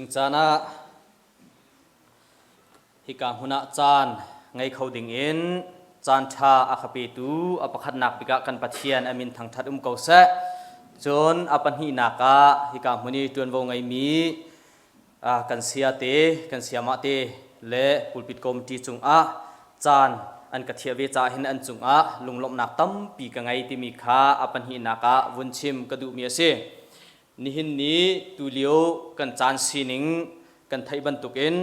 Tuzing caan ah hika hmun ah caan ngei kho ding in caan ṭha a ka petu a pakhatnak bik ah kan Pathian a min thangṭhat um ko seh. Cun a pahnihnak ah hika hmun i ṭuanvo ngeimi kan saya te, kan sayamah te le pulpit committee cungah caan an ka thiah ve caah hin an cungah lunglawmhnak tampi ka ngei timi kha a pahnihnak ah vun chim ka duhmi a si. Nihin ni tulio kan caan sining kan theih bantukin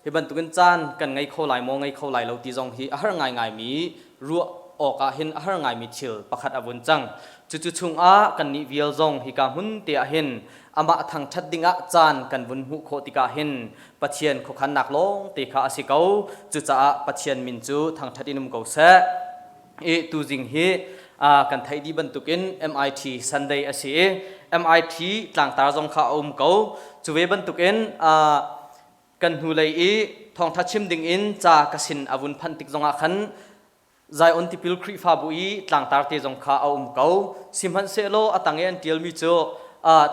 hi bantukin caan kan ngei kho lai maw ngei kho lai lo ti zong hi a har ngaingaimi ruah awk ah hin a har ngaimi thil pakhat a vun cang. Cucu chungah kannih vial zong hika hmun te ah hin amah thangṭhat dingah caan kan vun hmuh khawh tikah hin Pathian khuakhannak lawng te kha a si ko. Cucaah Pathian min cu thangṭhat in um ko seh. I tuzing hi kan theih dih bantukin MIT Sunday a si i MIT tlangtar zong kha a um ko. Cu ve bantukin kan hnulei i thawngṭha chim dingin ca ka sin a vun phanh tik zongah khan Zion Tipil Khrihfabu i tlangtar te zong kha a um ko. Sihmanhsehlaw a tang i an ṭialmi cu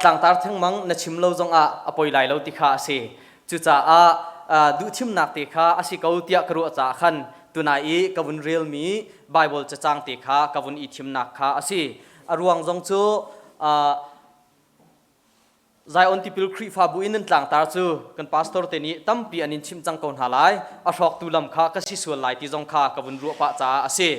tlangtar thengmang na chim lo zongah a poi lai lo ti kha a si. Cucaah duhthimnak te kha a si ko tiah ka ruah caah khan tunai i ka vun relmi Baibal cacang te kha ka vun i thimnak kha a si. A ruang zong cu Zion Tipil Khrihfabu in nan tlangtar cu kan pastor te nih tampi an in chimh cang ko hna lai. A hrawktu lam kha ka si sual lai ti zong kha ka vun ruah pah caah a si.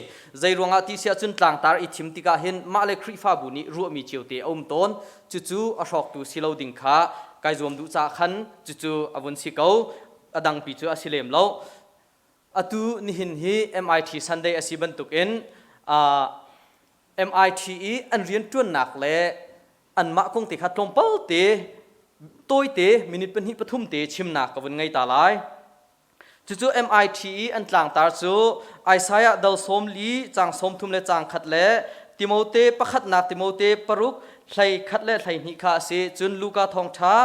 Zei ruangah ti siah cun tlangtar i thim tikah hin mah le Khrihfabu nih ruahmi cio te a um tawn. Cucu a hrawktu si lo ding kha kai zuam duh caah khan cucu a vun si ko. A dangpi cu a si lem lo. Atu nihin hi MIT Sunday a si bantukin MIT i an rianṭuannak le anmah kong te kha tlawmpal te tawite minute pahnih pathum te chimnak ka vun ngei ta lai. Cucu MIT i an tlangtar cu Isaiah dal sawm li caang 30 le caang khat le Timote pakhatnak Timote paruk hlei khat le hlei hnih kha a si. Cun Luka thawngṭha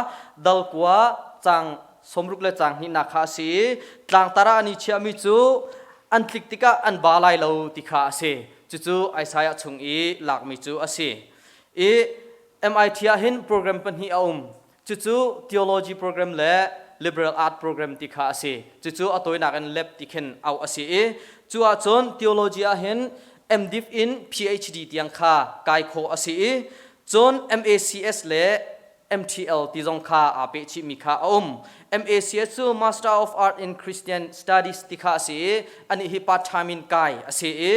dal kua caang 60 le caang hnihnak kha a si i tlangtar ah an i chiahmi cu an tlik tikah an ba lai lo ti kha a si. Cucu Isaiah chung i lakmi cu a si. I MIT ah hin program pahnih a um. Cucu theology program le liberal art program ti kha a si. Cucu a tawinak in lab ti khin auh a si i cu ahcun theology ah hin MDiv in PhD tiang kha kai khawh a si i cun MACS le MTL ti zong kha aa peh chihmi kha a um. MACS cu Master of Art in Christian Studies ti kha a si i anih hi part time in kai a si i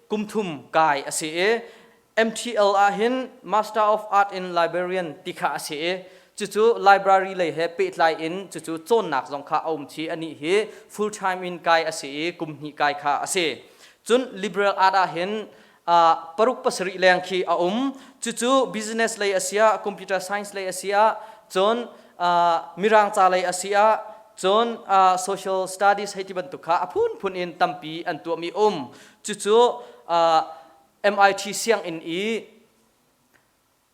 kum thum kai a si i MTL ah hin Master of Art in Librarian ti kha a si i cucu library lei he pehtlai in cucu cawnnak zong kha a um chi anih hi full time in kai a si i kum hnih kai kha a si. Cun liberal art ah hin paruk pasarih leng khi a um. Cucu business lei a si ah, computer science lei a si ah, cun mirang ca lei a si ah, cun social studies hei ti bantuk kha a phunphun in tampi an tuahmi um. Cucu MIT sianginn i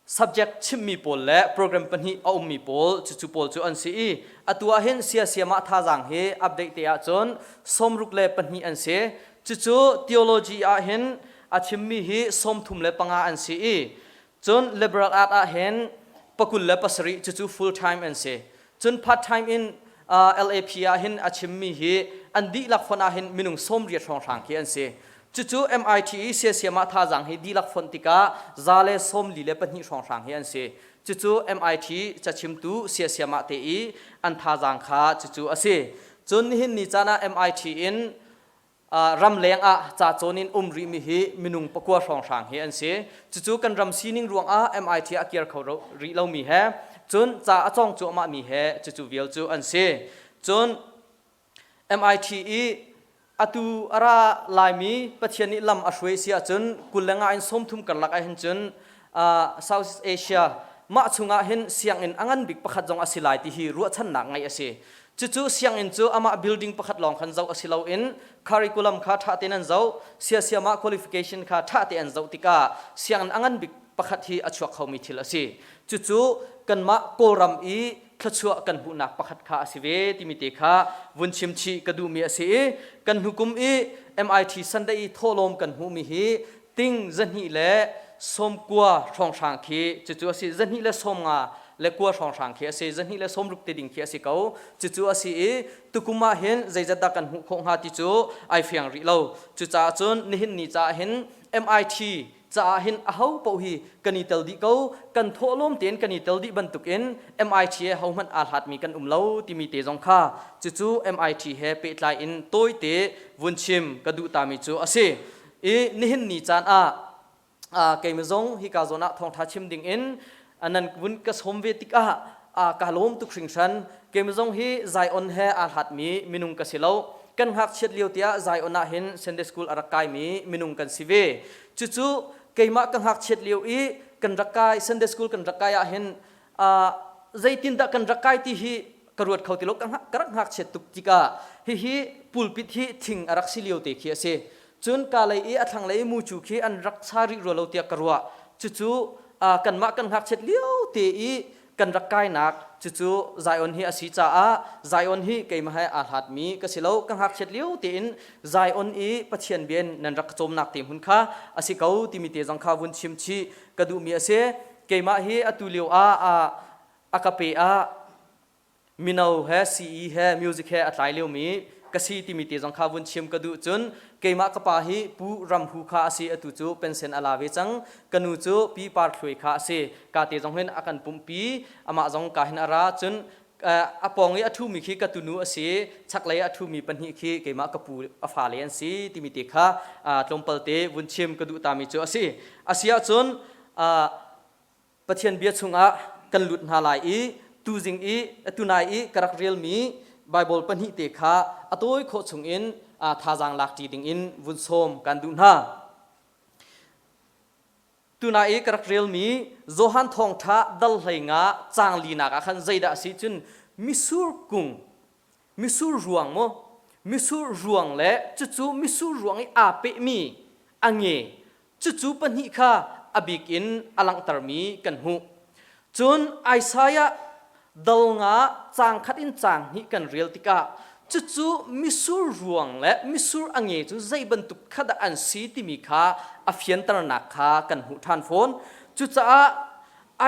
subject chimmi pawl le program pahnih a ummi pawl cucu pawl cu an si i atu ah hin siasiam ah thazaang hi update te ahcun 62 an si. Cucu theology ah hin a chimmi hi 35 an si i cun liberal art ah hin 27, cucu full time an si. Cun part time in LAP ah hin a chimmi hi an dihlak fonh ah hin minung 80 hrawnghrang khi an si. Cucu MIT i siasiam ah thazaang hi dihlak fonh tikah 142 hrawnghrang hi an si. Cucu MIT cachimtu siasiam ah te i an thazaang kha cucu a si. Cun nihin ni caan ah MIT in ramleng ah ca cawn in um rihmi hi minung pakua hrawnghrang hi an si. Cucu kan ram sining ruangah MIT ah kir kho rih lomi he cun ca a cawng cuahmahmi he cucu vial cu an si. Cun MIT i atu a ra laimi Pathian nih lam a hruai si ahcun 25 in 30 karlak ah hin cun Southeast Asia mah chungah hin sianginn a ngan bik pakhat zong a si lai ti hi ruahchannak ngeih a si. Cucu sianginn cu amah building pakhat lawng khan zoh a si loin curriculum kha ṭha tein an zoh, siasiam ah qualification kha ṭha tein an zoh tikah sianginn a ngan bik pakhat hi a chuak khomi thil a si. Cucu kanmah Kawlram i thluachuah kan hmuhnak pakhat kha a si ve timi te kha vun chim chih ka duhmi a si i kan hnukum i MIT Sunday i thawhlawm kan hmuhmi hi ting 290 hrawnghrang khi cucu a si. 290. le kua hrawnghrang khi a si. 260 te ding khi a si ko. Cucu a si i tukum ah hin zeizat dah kan hmuh khawh hnga ti cu ai fiang rih lo. Cucaah cun nihin ni caah hin MIT caah hin aho paoh hi kan i tel dih ko. Kan thawhlawm tein kan i tel dih bantukin MIT he hohmanh aa hlatmi kan um lo timi te zong kha cucu MIT he pehtlai in tawite vun chim ka duh tami cu a si. I nihin ni caan ah keimah zong hika zawn ah thawngṭha chim ding in nan vun ka sawm ve tikah ka lawm tuk hringhran. Keimah zong hi Zion he aa hlatmi minung ka si lo. Kan ngakchiat lio tiah Zion ah hin Sunday school a rak kaimi minung kan si ve. Cucu keimah ka ngakchiat lio i kan rak kai Sunday school kan rak kai ah hin zeitindah kan rak kai ti hi ka ruat kho ti lo. Ka rak ngakchiat tuk tikah hihi pulpit hi thing a rak si lio te khi a si. Cun ka lei i a thlanglei i mucu khi an rak sa rih rua lo tiah ka ruah. Cucu kanmah kan ngakchiat lio te i kan rak kainak cucu Zion hi a si caah Zion hi keimah he aa hlatmi ka si lo. Ka ngakchiat lio tein Zion i Pathian bia in nan rak ka cawmnak te hmun kha a si ko timi te zong kha vun chim chih ka duhmi a si. Keimah hi atu lio ah a ka pe ah mino he CE he music he a tlai liomi ka si timi te zong kha vun chim ka duh. Cun keimah ka pa hi Pu Ram Hu kha a si, atu cu pension a la ve cang. Ka nu cu Pi Par Thluai kha a si. Ka te zong hin a kan pumhpi, amah zong ka hin a ra. Cun a pawng i a ṭhumi khi ka tunu a si, chaklei a ṭhumi pahnih khi keimah ka pu a fale an si timi te kha tlawmpal te vun chim ka duh tami cu a si. A si ahcun Pathian bia chungah kan lut hna lai i tuzing i tunai i ka rak relmi Baibal pahnih te kha a tawi khawh chungin thazaang lakṭi dingin vun sawm kan duh hna. Tunai i ka rak relmi Johan Thawngṭha dal hlei nga caang linak ah khan zeidah a si cun misur kung, misur ruang maw, misur ruang le cucu misur ruang i aa pehmi a nge cucu pahnih kha a bik in a langhtermi kan hmuh. Cun Isaiah dal nga caang khat in caang hnih kan rel tikah cucu misur ruang le misur a nge cu zei bantuk kha dah an si timi kha a fianternak kha kan hmuh ṭhan fawn. Cucaah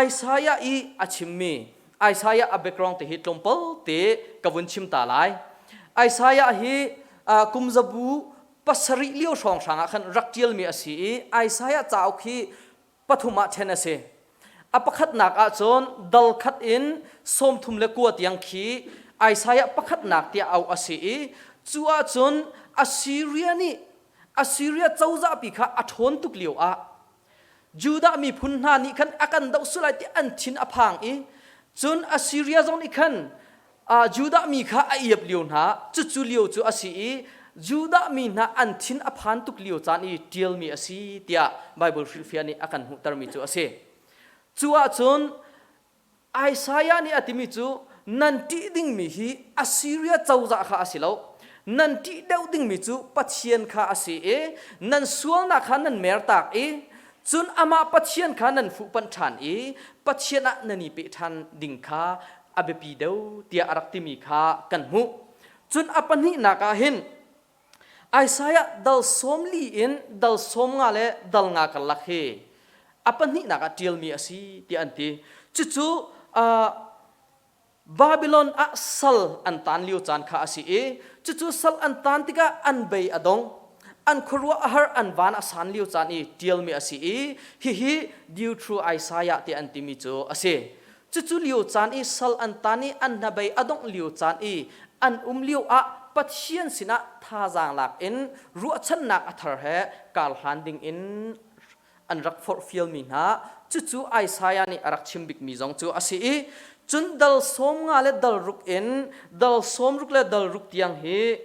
Isaiah i a chimmi Isaiah a background te hi tlawmpal te ka vun chim ta lai. Isaiah hi kum zabu pasarih lio hrawnghrang ah khan rak ṭialmi a si i Isaiah cauk hi pathum ah ṭhen a si. A pakhatnak ah cun dal khat in 39 tiang khi Isaiah pakhatnak tiah auh a si i cu ahcun Assyria nih Assyria cozahpi kha a ṭhawn tuk lio ah Judah miphun hna nih khan a kan doh sulai ti an thin a phang i cun Assyria zong nih khan Judah mi kha a iap lio hna. Cucu lio cu a si i Judah mi hna an thin a phan tuk lio caan i ṭialmi a si tiah Baibal hrilhfiah nih a kan hmuhtermi cu a si. Cu ahcun Isaiah nih a timi cu nan ṭih dingmi hi Assyria cozah kha a si lo. Nan ṭih deuh dingmi cu Pathian kha a si i nan sualnak kha nan mertak i cun amah Pathian kha nan fuhpanh ṭhan i Pathian ah nan i peh ṭhan ding kha a biapi deuh tiah a rak timi kha kan hmuh. Cun a pahnihnak ah hin Isaiah dal 40 in dal 50 le dal nga karlak hi a pahnihnak ah ṭialmi a si tiah an ti. Cucu Babylon ah sal an taan lio caan kha a si i cucu sal an taan tikah an bei a dong. An khuaruah a har, an van a san lio caan i ṭialmi a si i hihi Deutero Isaiah tiah an timi cu a si. Cucu lio caan i sal an tan i an hnabei a dongh lio caan i an um lio ah Pathian sinah thazaang lak in ruahchannak a thar he kar hlan ding in an rak forhfialmi hna. Cucu Isaiah nih a rak chim bikmi zong cu a si i cun dal 50 le dal ruk in dal 60 le dal ruk tiang hi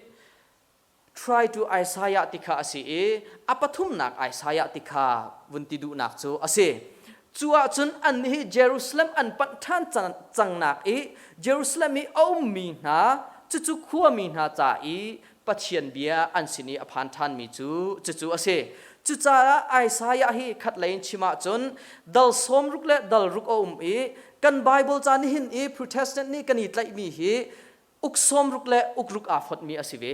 try to Isaiah ti kha a si i a pathumnak Isaiah ti kha vun ti duhnak cu a si. Cu ahcun an hi Jerusalem an panh ṭhan cangnak i Jerusalem i a ummi hna, cucu khuami hna ca i Pathian bia an sin i a phan ṭhanmi cu cucu a si. Cucaah Isaiah hi khatlei in chim ahcun dal 60 le dal ruk a um i kan Bible ca nihin i Protestant nih kan i tlaihmi hi uk 60 le uk ruk aa fonhmi a si ve.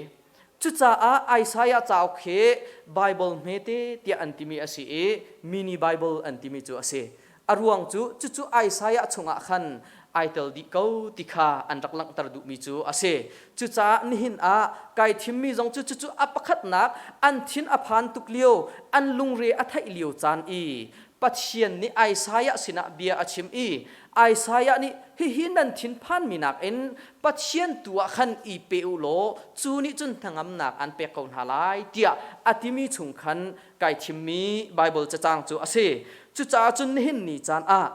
Cucaah Isaiah cauk hi Bible hmete tiah an timi a si i mini Bible an timi cu a si. A ruang cu cucu Isaiah chungah khan ai tel dih ko ti kha an rak langhter duhmi cu a si. Cucaah nihin ah kai thimmi zong cu cucu a pakhatnak an thin a phan tuk lio, an lungre a theih lio caan i Pathian nih Isaiah sinah bia a chim i Isaiah nih hihi nan thinphanmi nakin Pathian tu ah khan i pe u law cu nih cun hnangamnak an pek ko hna lai tiah a timi chung khan kai thimmi Baibal cacang cu a si. Cucaah cun nihin ni caan ah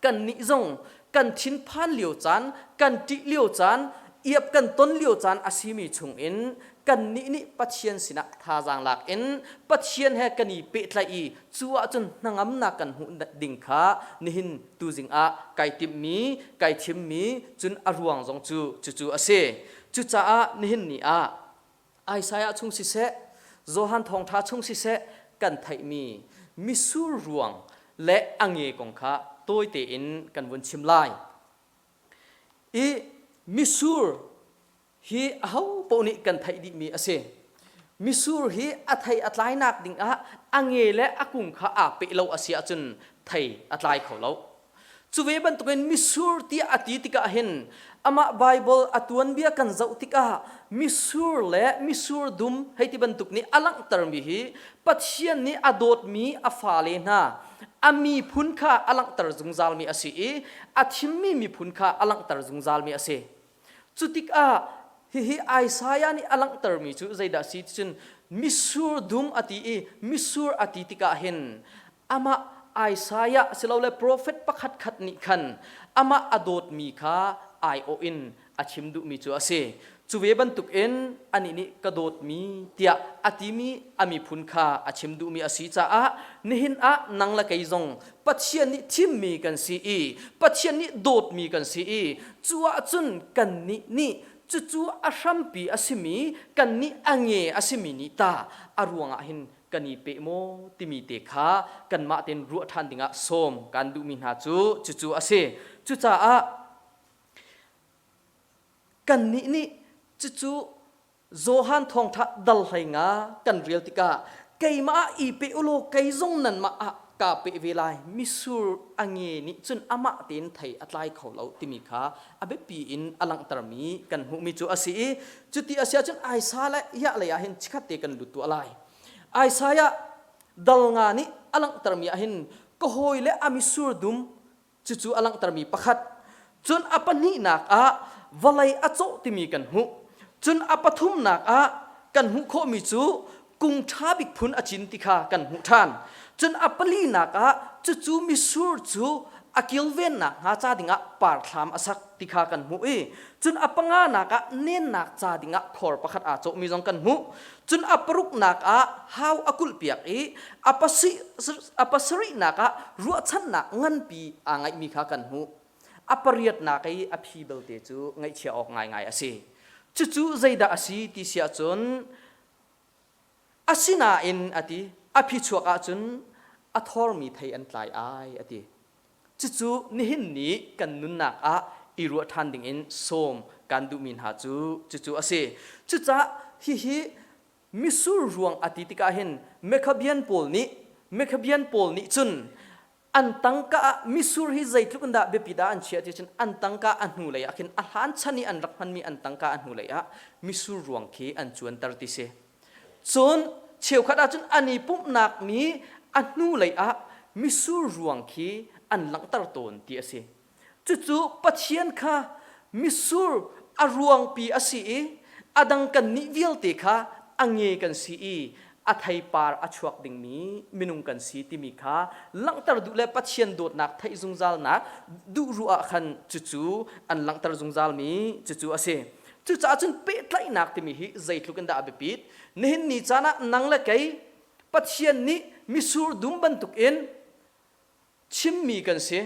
kannih zong kan thinphan lio caan, kan ṭih lio caan, iap kan ton lio caan a simi chungin kannih nih Pathian sinah thazaang lak in Pathian he kan i pehtlaih i cu ahcun hnangamnak kan hmuh ding kha nihin tuzing ah kai timhmi, kai thimmi cun a ruang zong cu cucu a si. Cucaah nihin ni ah Isaiah chung siseh, Johan thawngṭha chung siseh kan theihmi misur ruang le a nge kong kha tawi tein kan vun chim lai. I misur hi aho paoh nih kan theih dihmi a si. Misur hi a thei a tlainak dingah a nge le a kung kha aa peh lo a si ahcun thei a tlai kho lo. Cu ve bantukin misur tiah a ti tikah hin amah Baibal a tuanbia kan zoh tikah misur le misur dum hei ti bantuk nih a langhtermi hi Pathian nih a dawtmi a fale hna a miphun kha a langhter zungzalmi a si i a thimmi miphun kha a langhter zungzalmi a si. Cu tikah hihi Isaiah nih a langhtermi cu zeidah a si ti cun misur dum a ti i misur a ti tikah hin amah Isaiah silole profet pakhat khat nih khan amah a dawtmi kha aiawh in a chim duhmi cu a si. Cu ve bantukin anih nih ka dawtmi tiah a timi a miphun kha a chim duhmi a si caah nihin ah nang le kei zong Pathian nih thimmi kan si i Pathian nih dawtmi kan si i cu ahcun kannih nih cucu a hrampi a simi kannih a nge a simi nih ta a ruangah hin kan i peh maw timi te kha kanmah tein ruah ṭhan dingah sawm kan duhmi hna cu cucu a si. Cucaah kannih nih cucu Johan thawngṭha dal hlei nga kan rel tikah keimah ah i pe u law kei zong nanmah ah kaa peh ve lai misur a nge nih cun amah tein thei a tlai kho lo timi kha a biapi in a langhtermi kan hmuhmi cu a si i cuti a si ahcun Isaiah lei ah hin chikkhat te kan lut tuah lai. Isaiah dal nga nih a langhtermi ah hin ka hawi le a misur dum cucu a langhtermi pakhat. Cun a pahnihnak ah vawlei a cawh timi kan hmuh. Cun a pathumnak ah kan hmuh khawhmi cu kung ṭha bik phun a cin ti kha kan hmuh ṭhan. Cun a palinak ah cucu misur cu a kilvennak hnga ca dingah parthlam a sak ti kha kan hmuh i cun a panganak ah nennak ca dingah khor pakhat aa cawhmi zong kan hmuh. Cun a paruknak ah hau a kulhpiak i a pasarihnak ah ruahchannak nganpi aa ngeihmi kha kan hmuh. A pariatnak i a phi belte cu ngaihchia awk ngaingai a si. Cucu zeidah a si ti si ahcun Asinain a ti, a phichuak ahcun a thormi thei an tlai ai a ti. Cucu nihin ni kan nunnak ah i ruah ṭhan dingin sawm kan duhmi hna cu cucu a si. Cucaah hihi misur ruang a ti tikah hin Mekhabian pawl nih Mekhabian pawl nih cun an tangka ah misur hi zeitluk in dah biapi dah an chiah ti cun an tangka a hnulei ah khin a hlan chan i an rak hmanmi an tangka a hnulei ah misur ruang khi an cuanter ti si. Cun cheukhat ahcun an i pumhnak mi a hnulei ah misur ruang khi an langhter tawn ti a si. Cucu Pathian kha misur a ruangpi a si i a dang kannih vialte kha a nge kan si i a theipar a chuak dingmi minung kan si timi kha langhter duh le Pathian dawtnak theih zungzalnak duh ruah ah khan cucu an langhter zungzalmi cucu a si. Cucaah cun pehtlaihnak timi hi zeitluk in dah a biapit? Nihin ni caan ah nang le kei Pathian nih misur dum bantukin chimmi kan si.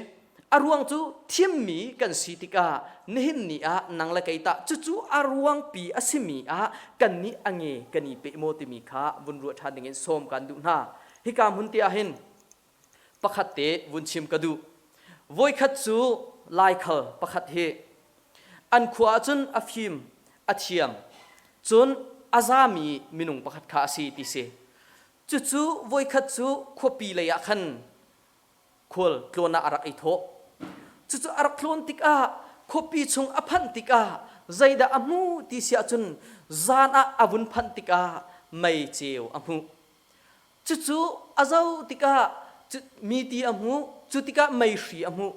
A ruang cu thimmi kan si tikah nihin ni ah nang le kei tah cucu a ruangpi a simi ah kannih a nge kan i peh maw timi kha vun ruah ṭhan dingin sawm kan duh hna. Hika hmun te ah hin pakhat te vun chim ka duh. Voikhat cu Laikhal pakhat hi an khua ahcun a fim, a thiam, cun a zami minung pakhat kha a si ti si. Cucu voikhat cu khuapi lei ah khan. Khual tlawn ah a rak i thawh. Cucu a rak tlawn tikah khuapi chung a phanh tikah zeidah a hmuh ti si ahcun zan ah a vun phanh tikah mei ceu a hmuh. Cucu a zoh tikah mi ti a hmuh, cu tikah meihri a hmuh.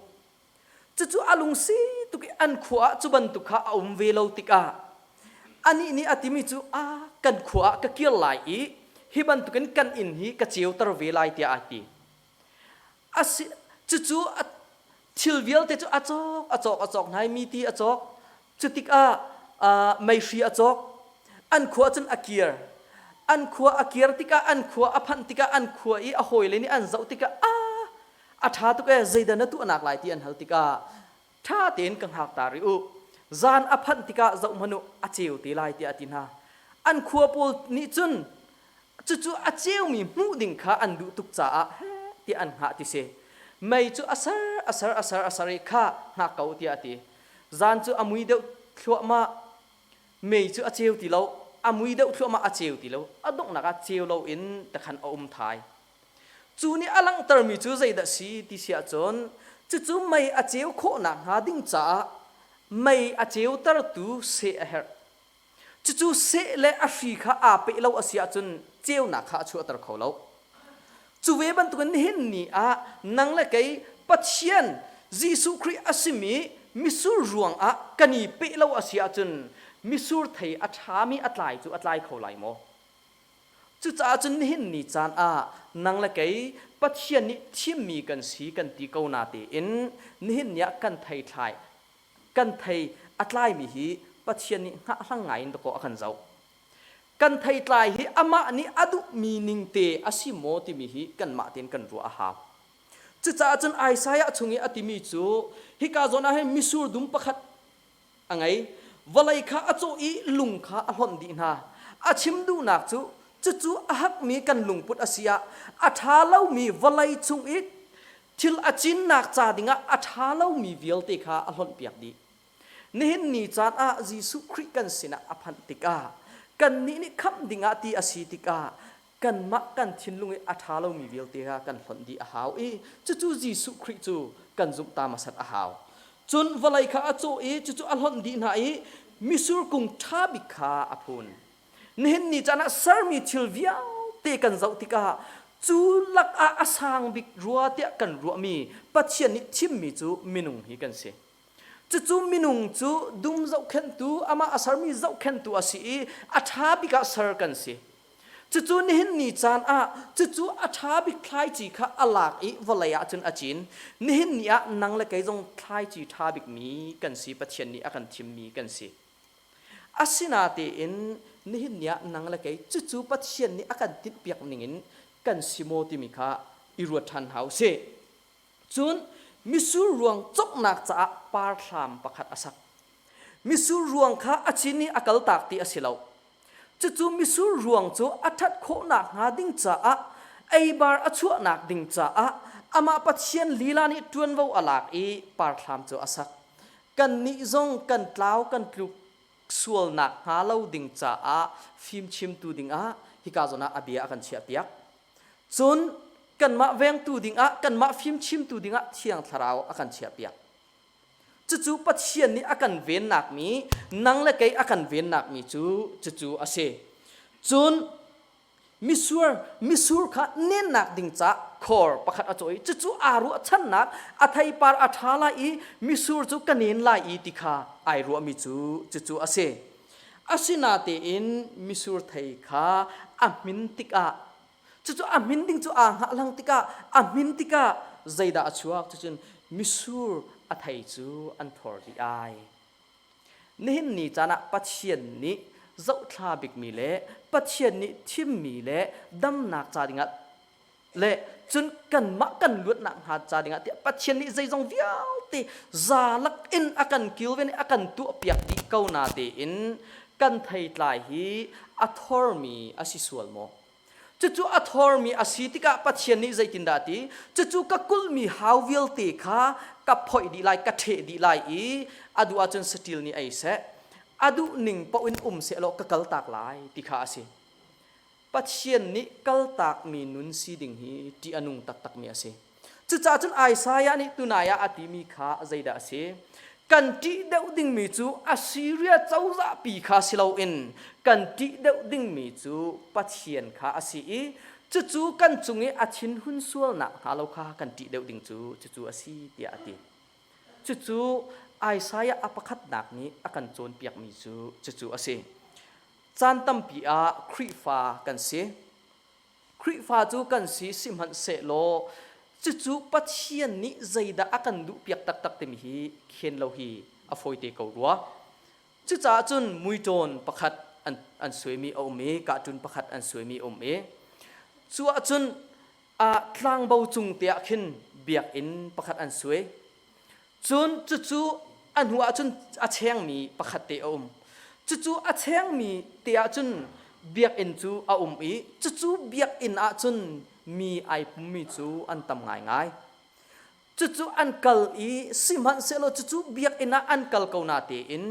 Cucu a lungsi tuk i an khua ah cu bantuk kha a um ve lo tikah anih nih a timi cu a kan khua ah ka kir lai i hi bantukin kan inn hi ka ceuter ve lai tiah a ti. Asi, cucu a thil vialte cu a cawk, a cawk, a cawk hna i mi ti a cawk. Cu tikah uh, meihri a cawk. An khua cun a kir. An khua a kir tikah an khua a phanh tikah an khua i a hawile nih an zoh tikah a a ṭha tuk ee zeidah na tuahnak lai ti an hal tikah ṭha tein ka hngak ta rih u. Zan a phanh tikah zoh hmanh u a ceu te lai tiah a ti hna. An khua pawl nih cun cucu a ceumi hmuh ding kha an duh tuk caah heh tiah an hngah ti si. Mei cu a ser a ser a ser a ser i kha hngak ko tiah a ti. Zan cu a mui deuh thluahmah. Mei cu a ceu ti lo. A mui deuh thluahmah a ceu ti lo. A donghnak ah ceu loin takhan a um thai. Cu nih a langhtermi cu zeidah si ti si ahcun cucu mei a ceu khawhnak hnga ding caah mei a ceutertu seh a herh. Cucu seh le a hri kha aa peh lo a si ahcun ceunak kha a chuahter kho lo. Cu ve bantukin nihin ni ah nang le kei Pathian Jesuh Khrih a simi misur ruangah kan i peh lo a si ahcun misur thei a ṭhami a tlai cu a tlai kho lai maw? Cucaah cun nihin ni caan ah nang le kei Pathian nih thimmi kan si kan ti ko na tein nihin ni ah kan thei thlai kan thei a tlaimi hi Pathian nih hngahhlang ngai in dakaw a kan zoh. Kan theitlai hi amah nih a duhmi ning te a si maw timi hi kanmah tein kan ruah a hau. Cucaah cun Isaiah chung i a timi cu hika zawn ah hin misur dum pakhat a ngei. Vawlei kha a cawh i lung kha a hlonh dih hna. A chim duhnak cu cucu a hakmi kan lungput a si ah a ṭha lomi vawlei chung i thil a cinnak ca dingah a ṭha lomi vialte kha a hlonhpiak dih. Nihin ni caan ah Jesuh Khrih kan sinah a phanh tikah kannih nih khamh dingah ti a si tikah kanmah kan thinlung i a ṭha lomi vialte kha kan hlonh dih a hau i cucu Jesuh Khrih cu kan zumh ta hmasat a hau. Cun vawlei kha a cawh i cucu a hlonh dih hna i misur kung ṭha bik kha a phun. Nihin ni caan ah sermi thil vialte kan zoh tikah cu lakah a sang bik rua tiah kan ruahmi Pathian nih thimmi cu minung hi kan si. Cucu minung cu dum zohkhenhtu, amah a sermi zohkhenhtu a si i a ṭha bik ah ser kan si. Cucu nihin ni caan ah cucu a ṭha bik thlaici kha a lak i vawlei ah cun a cin. Nihin ni ah nang le kei zong thlaici ṭha bikmi kan si, Pathian nih a kan thimmi kan si. Asinatein nihin ni ah nang le kei cucu Pathian nih a kan tinhpiak ningin kan si maw timi kha i ruat ṭhan hna u sih. Cun misur ruang cawknak caah parthlam pakhat a sak. Misur ruang kha a cin i a kaltak ti a si lo. Cucu misur ruang cu a ṭhat khawhnak hnga ding caah eibar a chuahnak ding caah amah Pathian lila nih ṭuanvo a lak i parthlam cu a sak. Kannih zong kan tlau kan tluk sualnak hnga lo ding caah fimchimtu dingah hika zawn ah a bia a kan chiahpiak. Cun kanmah vengtu dingah kanmah fimchimtu dingah Thiang Thlarau a kan chiahpiak. Cucu Pathian nih a kan vennak mi nang le kei a kan vennak mi cu cucu a si. Cun Misur misur kha nennak ding ca khor pakhat a cawi cucu aa ruahchannak a theipar a ṭha lai i misur cu ka nen lai i ti kha ai ruahmi cu cucu a si. Asinatein misur thei kha a hmin tikah cucu a hmin ding cu aa hngahhlang tikah a hmin tikah zeidah a chuak cucun misur a thei cu an thor dih ai. Nihin ni caan ah Pathian nih zohthla bikmi le Pathian nih thimmi le damnak ca dingah le cun kanmah kan luatnak hnga ca dingah tiah Pathian nih zeizong vialte zalak in a kan kilven i a kan tuahpiak dih ko na tein kan theitlai hi a thormi a si sual maw? Cucu a thormi a si tikah Pathian nih zeitindah a ti? Cucu ka kulhmi hau vialte kha ka phoih dih lai, ka ṭheh dih lai i a duh ahcun saṭil nih ei seh, a duh ning paoh in um seh law ka kaltak lai ti kha a si. Pathian nih kaltakmi nun si ding hi ṭih a nung taktakmi a si. Cucaah cun Isaiah nih tunai ah a timi kha zeidah a si? Kan ṭih deuh dingmi cu Assyria cozahpi kha si loin kan ṭih deuh dingmi cu Pathian kha a si i cucu kan cung i a thinhun sualnak hnga lo kha kan ṭih deuh ding cu cucu a si tiah a ti. Cucu Isaiah a pakhatnak nih a kan cawnpiakmi cu cucu a si. Caan tampi ah Khrihfa kan si. Khrihfa cu kan si sihmanhsehlaw cucu Pathian nih zeidah a kan duhpiak taktak timi hi khen lo hi a fawite ko rua. Cucaah cun muiṭawn pakhat an, an suaimi a um i cartoon pakhat an suaimi a um i cu ahcun ah tlangbo cung te ah khin biakinn pakhat an suai. Cun cucu a hnu ah cun a chengmi pakhat te a um. Cucu a chengmi te ah cun biakinn cu a um i cucu biakinn ah cun mi ai pummi cu an tam ngaingai. Cucu an kal i sihmanhsehlaw cucu biakinn ah an kal ko na tein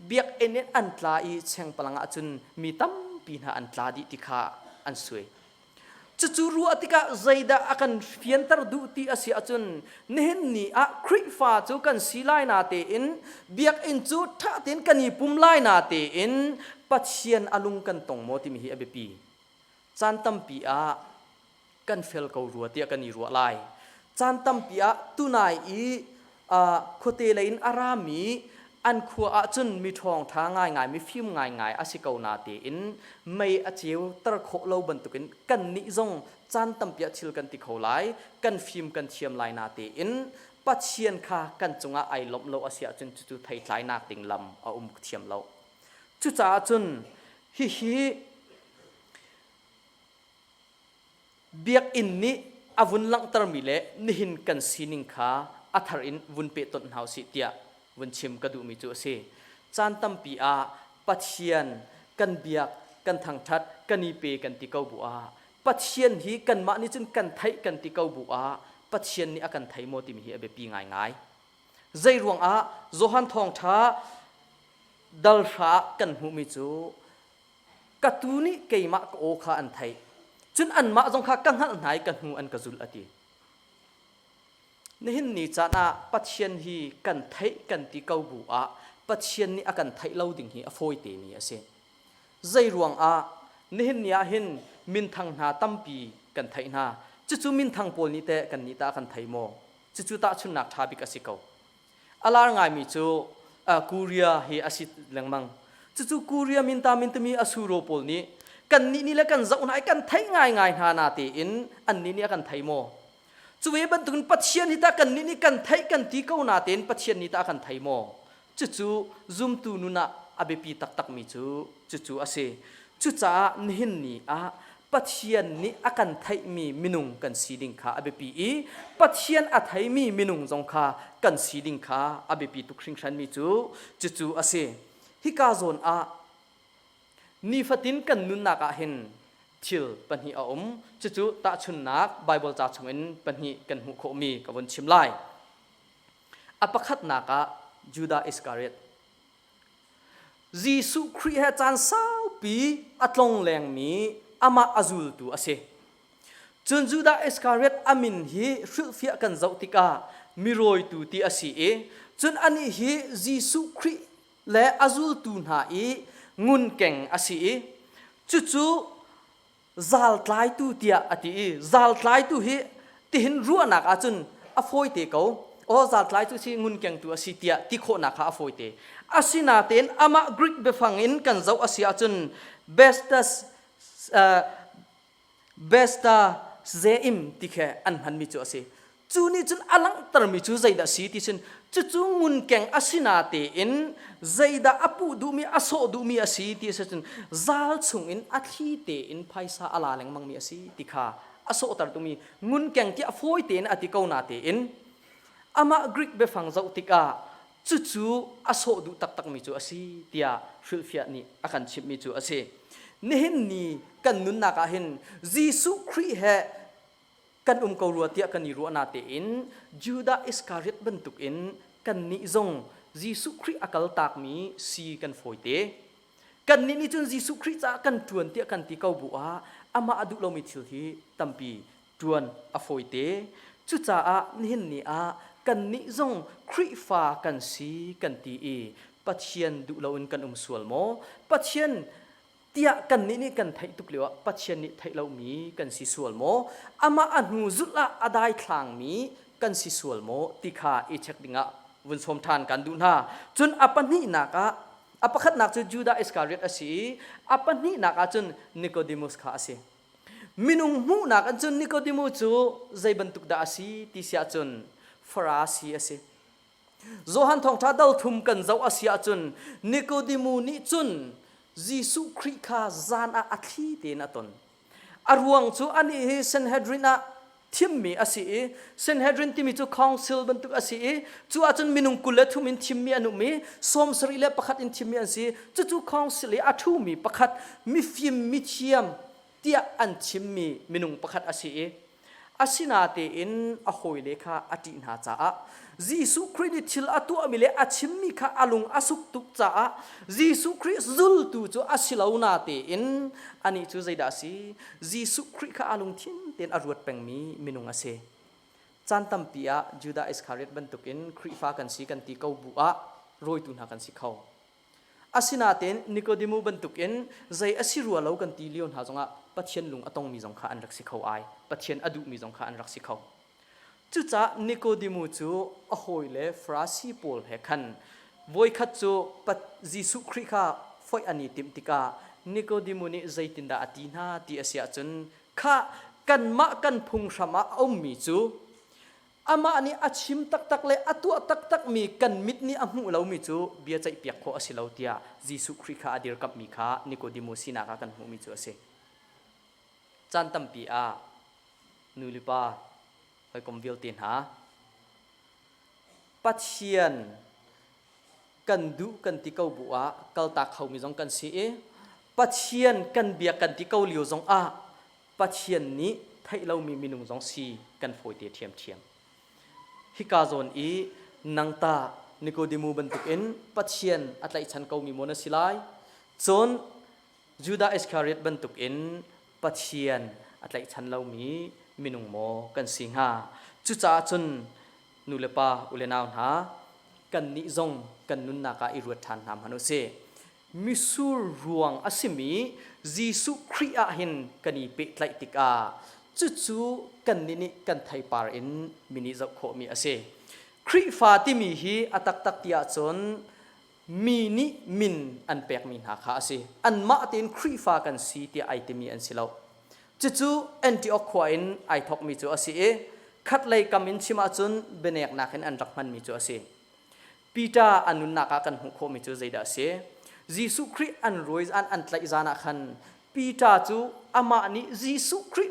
biakinn in an tla i chengpalang ah cun mi tampi hna an tla dih ti kha an suai. Cucu ruah tikah zeidah a kan fianter duh ti a si ahcun nihin ni ah Khrihfa cu kan si lai na tein biakinn cu ṭha tein kan i pum lai na tein Pathian a lung kan tong maw timi hi a biapi. Caan tampi ah kan fel ko rua tiah kan i ruah lai. Caan tampi ah tunai i khuate lei in a rami an khua ahcun mi ṭhawngṭha ngaingai mifim ngaingai a si ko na tein mei a ceuter khawh lo bantukin kannih zong caan tampi ah thil kan ti kho lai kan fim kan thiam lai na tein Pathian kha kan cungah ai lawmh lo a si ahcun cucu theitlainak ding lam a um thiam lo. Cucaah cun hihi Biakinn nih a vun langhtermi le nihin kan sining kha a thar in vun pehtonh hna usih tiah vun chim ka duhmi cu a si. Caan tampi ah Pathian kan biak, kan thangṭhat, kan i pe kan ti ko bu ah Pathian hi kanmah nih cun kan theih kan ti ko bu ah Pathian nih a kan thei maw timi hi a biapi ngaingai. Zei ruangah Johan Thawngṭha dal hra ah kan hmuhmi cu Ka tuu nih keimah ka aw kha an theih. Cun anmah zong kha ka hngalh hna i ka hnu an ka zulh a ti. Nihin ni caan ah Pathian hi kan theih kan ti ko bu ah Pathian nih a kan theih lo ding hi a fawi temi a si. Zei ruang ah nihin ni ah hin minthang hna tampi kan theih hna. Cucu minthang pawl nih teh kan nih tah kan thei maw? Cucu tahchunhnak ṭha bik a si ko. A lar ngaimi cu Korea hi a si lengmang. Cucu Korea minta mintami Asuro pawl nih kannih nih le kan zoh hna i kan theih ngaingai hna na tein annih nih a kan thei maw? Cu ve bantukin Pathian hi tah kannih nih kan theih kan ti ko na tein Pathian nih tah a kan thei maw? Cucu zumtu nun ah a biapi taktakmi cu cucu a si. Cucaah nihin ni ah Pathian nih a kan theihmi minung kan si ding kha a biapi i Pathian a theimi minung zong kha kan si ding kha a biapi tuk hringhranmi cu cucu a si. Hika zawn ah nifatin kan nunnak ah hin thil pahnih a um. Cucu tahchunhnak Baibal ca chungin pahnih kan hmuh khawhmi ka vun chim lai. A pakhatnak ah Judah Iskariot. Jesuh Khrih he caan saupi a tlonglengmi amah a zultu a si. Cun Judah Iskariot a min hi hrilhfiah kan zoh tikah mirawitu ti a si i cun anih hi Jesuh Khrih le a zultu hna i ngunkeng a si i cucu zaltlaitu tiah a ti i zaltlaitu hi tihin ruahnak ahcun a fawite ko aw zaltlaitu si ngunkengtu a si tiah ti khawhnak kha a fawite asinain amah Greek biafang in kan zoh a si ahcun bestas uh, besta zeim ti khe an hmanmi cu a si Cu nih cun a langhtermi cu zeidah a si ti cun cucu ngunkeng a si natein zeidah a puh duhmi a sawh duhmi a si ti a si cun zal chungin a thli tein phaisa a la lengmangmi a si ti kha a sawhter duhmi ngunkeng ti a fawi tein a ti ko natein amah Greek biafang zoh tikah cucu a sawh duh taktakmi cu a si tiah hrilhfiah nih a kan chimhmi cu a si. Nihin ni kan nunnak ah hin Jesuh Khrih he kan um ko rua tiah kan i ruah na tein Judah Iskariot bantukin kannih zong Jesuh Khrih a kaltakmi si kan fawite. Kannih nih cun Jesuh Khrih caah kan ṭuan tiah kan ti ko bu ah amah a duh lomi thil hi tampi ṭuan a fawite. Cucaah nihin ni ah kannih zong Khrihfa kan si kan ti i Pathian duh loin kan um sual maw? Pathian tiah kannih nih kan theih tuk lioah Pathian nih theih lomi kan si sual maw? Amah a hnu zulh ah a daithlangmi kan si sual maw ti kha i check dingah vun sawm ṭhan kan duh hna. Cun a pahnihnak ah a pakhatnak cu Judah Iskariot a si i a pahnihnak ah cun Nicodemus kha a si. Minung hmuhnak ah cun Nicodemus cu zei bantuk dah a si ti si ahcun Farasi a si. Johan thawngṭha dal thum kan zoh a si ahcun Nikodemu nih cun Jesuh Khrih kha zan ah a thli tein a ton. A ruang cu anih hi Sanhedrin ah thimmi a si i Sanhedrin timi cu council bantuk a si i cu ahcun minung 23 in thimmi an um i 71 in thimmi an si. Cucu council i a ṭhumi pakhat mifim mithiam tiah an chimmi minung pakhat a si i Asinatein a hawile kha a ṭih hna caah Jesuh Khrih nih thil a tuahmi le a chimmi kha a lung a suk tuk caah Jesuh Khrih zultu cu a si lo natein anih cu zeidah a si? Jesuh Khrih kha a lungthin tein a ruat pengmi minung a si. Caan tampi ah Judah Iskariot bantukin Khrihfa kan si kan ti ko bu ah rawitu hna kan si kho. Asinain Nikodemu bantukin zei a si rua lo kan ti lio hna zongah Pathian lung a tongmi zong kha an rak si kho ai. Pathian a duhmi zong kha an rak si kho. Cucaah Nikodemu cu a hawile Farasi pawl he khan voikhat cu Jesuh Khrih kha foih an i timh tikah Nikodemu nih zeitindah a ti hna ti a si ahcun khah kanmah kan phunghram ah a ummi cu Amah nih a chim taktak le a tuah taktakmi kan mit nih a hmuh lomi cu bia ceihpiak khawh a si lo tiah Jesuh Khrih kha a dirkamhmi kha Nikodemu sinak ah kan hmuhmi cu a si. Caan tampi ah nu le pa hawikom vialte hna Pathian kan duh kan ti ko bu ah kaltak khomi zong kan si i Pathian kan biak kan ti ko lio zong ah Pathian nih theih lomi minung zong si kan fawite ṭhiamṭhiam. Hika zawn i nang tah Nikodemu bantukin Pathian a tlaihchan komi maw na si lai? Cun Judah Iskariot bantukin Pathian a tlaihchan lomi minung maw kan si hnga? Cucaah cun nu le pa u le nau hna kannih zong kan nunnak ah i ruat ṭhan hna hmanh u sih. Misur ruang a simi Jesuh Khrih ah hin kan i pehtlaih tikah cucu kannih nih kan theipar in mi nih zoh khawhmi a si. Khrihfa timi hi a taktak ti ahcun mi nih min an pekmi hna kha a si. Anmah tein Khrihfa kan si tiah ai timi an si lo. Cucu Antioch khua in ai thawkmi cu a si i khatlei kam in chim ahcun bianeknak in an rak hmanmi cu a si. Peter a nunnak ah kan hmuh khawhmi cu zeidah a si? Jesuh Khrih an rawi an an tlaih zan ah khan Peter cu amah nih Jesuh Khrih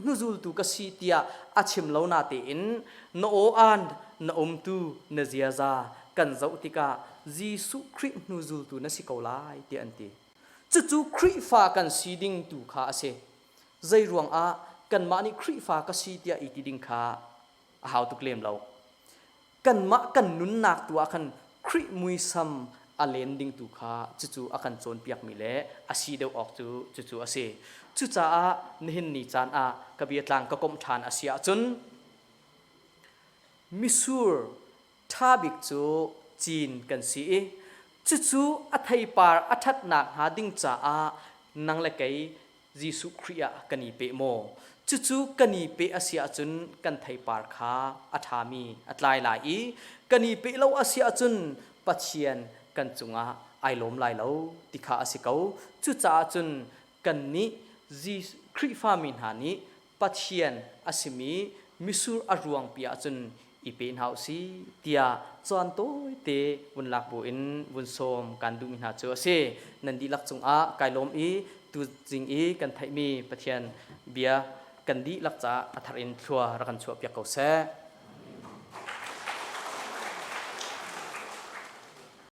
hnuzultu ka si tiah a chim lo natein na aw-an na umtu na ziaza kan zoh tikah Jesuh Khrih hnuzultu na si ko lai tiah an ti. Cucu Khrihfa kan si ding tu kha a si. Zei ruangah kanmah nih Khrihfa ka si tiah i ti ding kha a hau tuk lem lo. Kanmah kan nunnak tu ah khan Khrih muisam a len ding tu kha cucu a kan cawnpiakmi le a si deuh awk cu cucu a si. Cucaah nihin ni caan ah ka biatlang ka komh ṭhan a si ahcun misur ṭha bik cu cin kan si i cucu a theipar a ṭhatnak hnga ding caah nang le kei Jesuh Khrih ah kan i peh maw? Cucu kan i peh a si ahcun kan theipar kha a ṭhami a tlai lai i kan i peh lo a si ahcun Pathian kan cungah ai lawm lai lo ti kha a si ko. Cucaah cun kannih Khrihfami hna nih Pathian a simi misur a ruangpi ahcun i pe hna u sih tiah caan tawite vun lak buin vun sawm kan duhmi hna cu a si. Nan dihlak cungah kai lawm i tuzing i kan theihmi Pathian bia kan dihlak caah a thar in thlua rak kan chuahpiak ko seh.